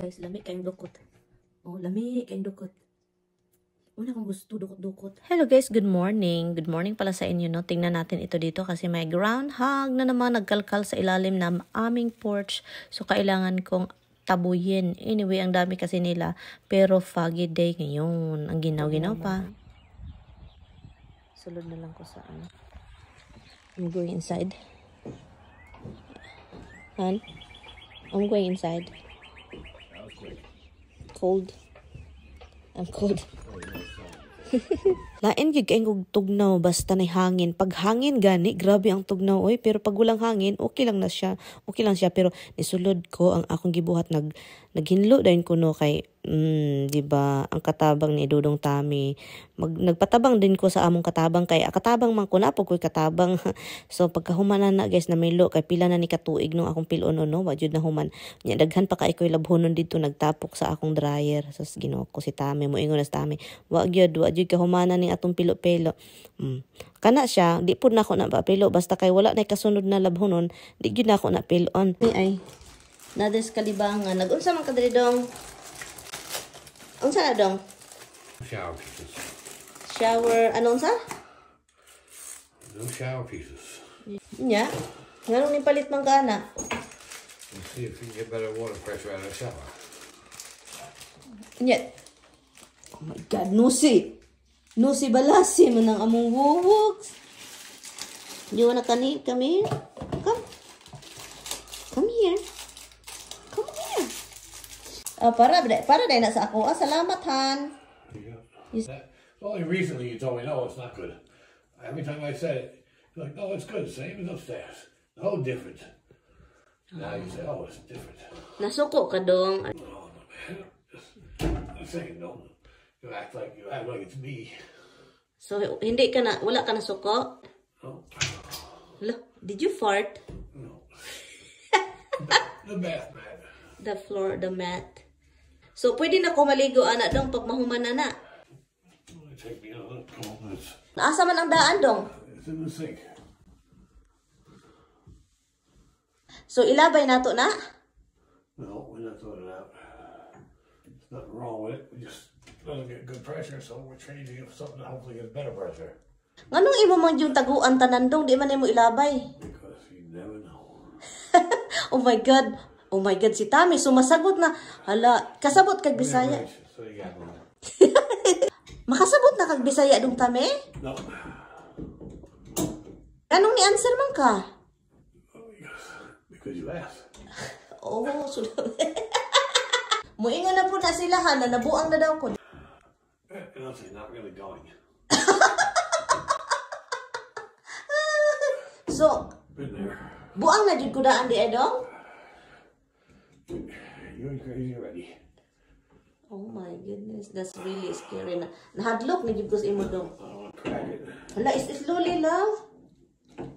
Guys, lami kayong dukot. Oh, lami kayong dukot. Una kong gusto, dukot-dukot. Hello guys, good morning. Good morning pala sa inyo, no? Tingnan natin ito dito kasi may groundhog na naman nagkalkal sa ilalim ng aming porch. So, kailangan kong tabuyin. Anyway, ang dami kasi nila. Pero foggy day ngayon. Ang ginaw-ginaw pa. Sulod na lang ko sa ano. I'm going inside. Han? I'm going inside. That was quick. Cold. I'm cold. Lain gyud kay og tugnaw basta nay hangin. Pag hangin gani, grabe ang tugnaw oy, pero pag walang hangin, okay lang na siya. Okay lang siya, pero nisulod ko ang akong gibuhat, naghinlo dayon ko, no, kay di ba ang katabang ni Dudong Tami. Nagpatabang din ko sa among katabang kay katabang man ko na po ko'y katabang. So pagkahuman na na guys, namilo kay pila na ni katuig nung akong pilon, no, wa jud na human. Nya daghan pa kay ko'y labhonon didto, nagtapok sa akong dryer. Sus, Ginoo ko, si Tami moingon na sa Tami. Wa gyud kahumanan ning atong pilo-pilo. Kana siya, di pud nako na pilo basta kay wala na kasunod na labhonon, di gyud nako na pilon. Ay ay. Nades kalibangan. Nagunsa man ka diri, dong? Unsa na, dong? Shower pieces. Shower, ano, unsa? No shower pieces. Nya. Nganong nipalit man ka ana? Let's see if we can get better water pressure out of the shower. Nya. Oh my God, nusi. Nusi balasi man ang among wuwogs. You wanna kani come here? Come. Come here. Come here. Ah, para dai na sa ako. Ah, salamat, Han. You go. Only recently you told me, "No, it's not good." Every time I said it, you're like, "No, it's good. Same as upstairs. No different." Now you say, "Oh, it's different." Nasuko ka, dong. No, no, man. Just, I'm saying, don't. You act like it's me. So, hindi ka na, wala ka na suko? No. Hala, did you fart? No. The bath mat. The floor, the mat. So, pwede na ko maligo, ana, dong, pag mahuman na na. Only take me another couple minutes. Naasa man ang daan, dong? It's in the sink. So, ilabay nato na? No, we're not throwing it out. There's nothing wrong with it. We just doesn't get good pressure, so we're changing it for something that hopefully gets better pressure. Nganong imo man yung taguan tanan, dong, di man nimo ilabay? Because you never know. Oh my God. Oh my God, si Tami sumasagot na. Hala, kasabot kag Bisaya. So you got one. Makasabot na kag Bisaya, dong Tami? No. Anong ni-answer man ka? Oh, because you asked. Oh, so muingon na po na sila ha, na nabuang na daw ko. And I'll say, not really going. So, been there. Buang na jud ko daan di dong? You're crazy already. Oh my goodness, that's really scary na. Nahadlok na jud ko sa imo, dong. I don't wanna crack it. Hala, is slowly, love.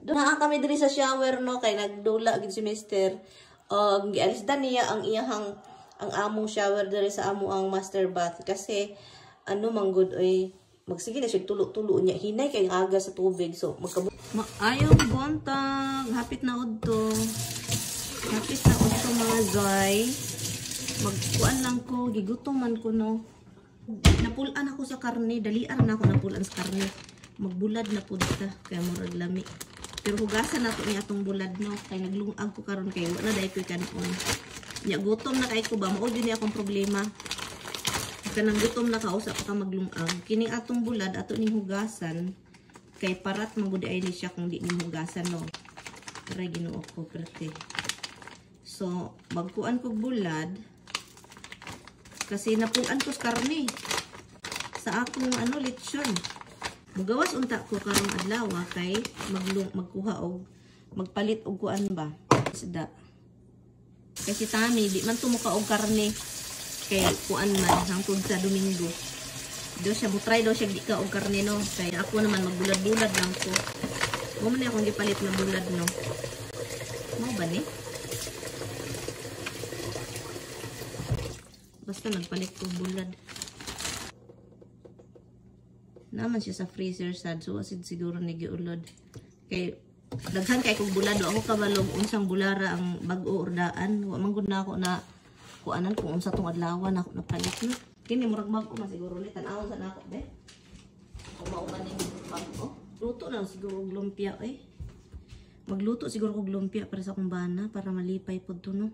Doon na kami diri sa shower, no, kay nagdula gid si mister. Gialis dan niya ang iyahang ang among shower diri sa amo ang master bath kasi ano manggod oy, magsige na siya tulo-tulo niya, hinay kay aga sa tubig, so magkabo. Maayong buntag, hapit na udto. Hapit na udto, mga zoy. Magkuan lang ko, gigutom man ko, no. Napulan ako sa karne, dalian na ako napulan sa karne. Magbulad na pud ta kaya murag lami. Pero hugasan nato ni atong bulad, no, kay naglungag ko karon kay wala dai koy kanon. Nya gutom na kay ko ba, mao jud ni akong problema. Kanang gutom na ka usa pa ka maglungag. Kining atong bulad ato ning hugasan kay parat man gud ay ni siya kung di ning hugasan, no. Aray, Ginoo ko, prete. So magkuan kog bulad kasi napuan ko sa karne sa akong ano lechon. Mugawas unta ko karong adlaw kay magkuha og magpalit og kuan ba, isda. Kay si Tami di man tumuka og karne kay kuan man hangtod sa Domingo. Do siya mo-try daw siya di ka og karne, no. Kay ako naman magbulad-bulad lang ko. Mo man akong gipalit na bulad, no. Mao ba ni? Basta nagpalit ko bulad. Naman siya sa freezer sad, so asid siguro ni giulod. Kay daghan kay kog bulad, wa ako kabalog unsang bulara ang bag-o or daan. Wa man gud na ako na Kuanan kung unsa tong adlaw na ako napalit na. Kini murag bag-o man siguro ni tan-awon sa nako be. Kung mao man ning bag-o. Luto na siguro og lumpia eh. Magluto siguro og lumpia para sa akong bana para malipay pod to no.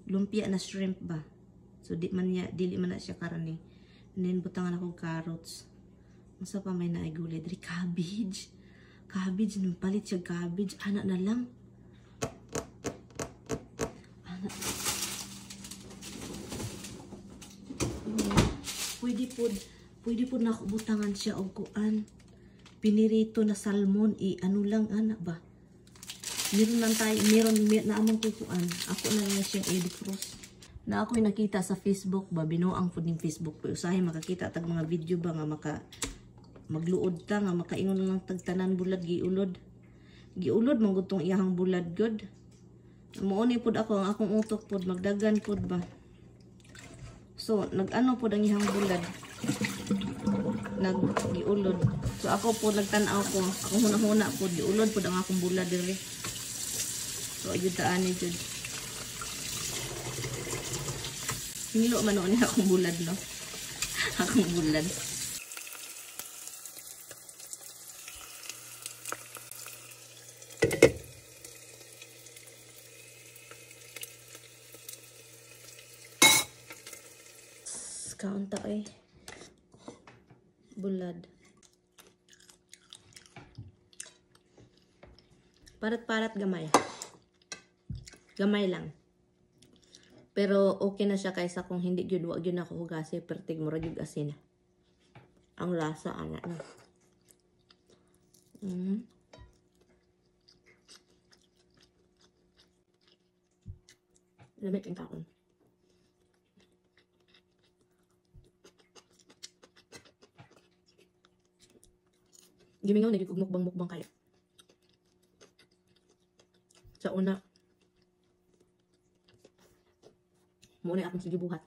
Lumpia na shrimp ba. So di man niya dili man na siya karne. And then butangan ako carrots. Unsa pa may naay gulay diri cabbage. Cabbage nung palit siya cabbage ana na lang. Ana. Pwede pod na butangan siya og kuan. Pinirito na salmon i ano lang ana ba. Meron lang tayo, meron na amang kukuan. Ako na lang siyang i-defrost. Na ako'y nakita sa Facebook ba, binuang pud ning Facebook ko. Usahay makakita tag mga video ba nga maka magluod ta nga makaingon lang tag tanan bulad giulod. Giulod man gud tong iyahang bulad gud. Muo ni pud ako ang akong utok pud magdagan pud ba. So nag-ano pud ang iyahang bulad. Naggiulod. So ako pud nagtan-aw ko, akong hunahuna pud giulod pud ang akong bulad diri. So ayud ta ani jud. Hilo man ni akong bulad no. Akong bulad. Kaunta eh. Bulad. Parat-parat gamay. Gamay lang. Pero okay na siya kaysa kung hindi gyud wa gyud ako hugasi pertig murag gyud asin. Ang lasa ana na. Lamig ang kaon. Gimingaw na gyud og mukbang-mukbang kayo. Sa una, muna akong sige buhat.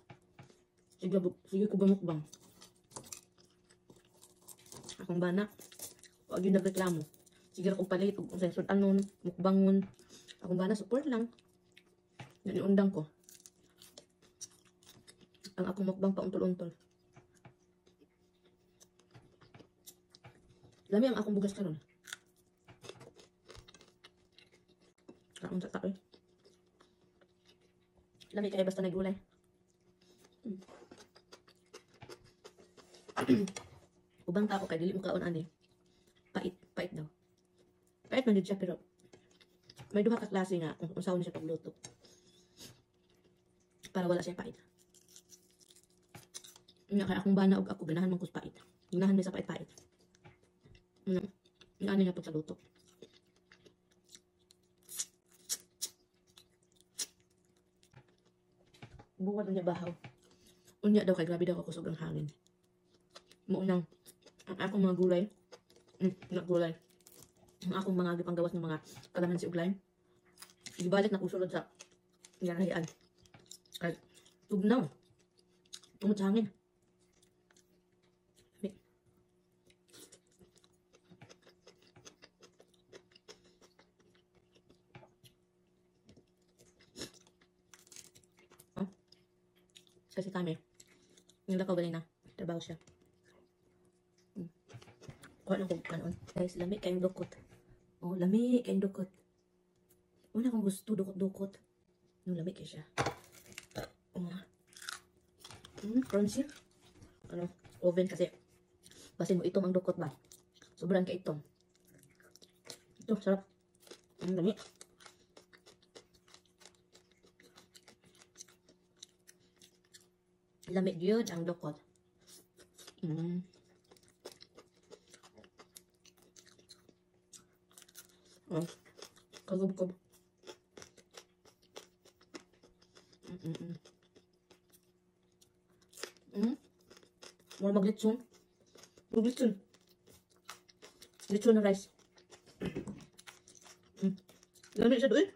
Sige ko mukbang. Akong bana, wag yun nagreklamo. Sige ra kong palit og unsay sud-anon, mukbangon. Akong bana support lang. Niundang ko. Ang akong mukbang pauntol-untol. Lami ang akong bugas karon. Kaon sa taoy. Lami kay basta nagulay. Ubang tao kay dili mo kaon ani. Pait, pait daw. Pait man jud siya pero may duha ka klase nga kung unsaon siya pagluto. Para wala siya pait. Nya kay akong bana og ako ganahan man ko sa pait. Ganahan mi sa pait-pait. Ano nga pagkaluto. Buwan niya bahaw. Unya daw kay grabe daw ako kusog ang hangin. Maunang ang akong mga gulay, gulay. Ang akong mga gipanggawas ng mga kalamansi ug lime. Gibalik na kusulod sa ganahian. Kay tugnaw. Tungod sa hangin. Kasi kami, nilakaw ba na, trabaho siya. Kuha lang kong kanon. Guys, lami kayong dukot. Oh, lami kayong dukot. Una kong gusto, dukot-dukot. No, lami kayo siya. Oh. Crunchy. Ano, oven kasi. Basin mo itong ang dukot ba? Sobrang ka itong. Ito, sarap. Ang lami. Lamig yun ang dukot. Oh, kagub-gub. Mura maglitson. Maglitson. Litson na rice. Lamig siya doon.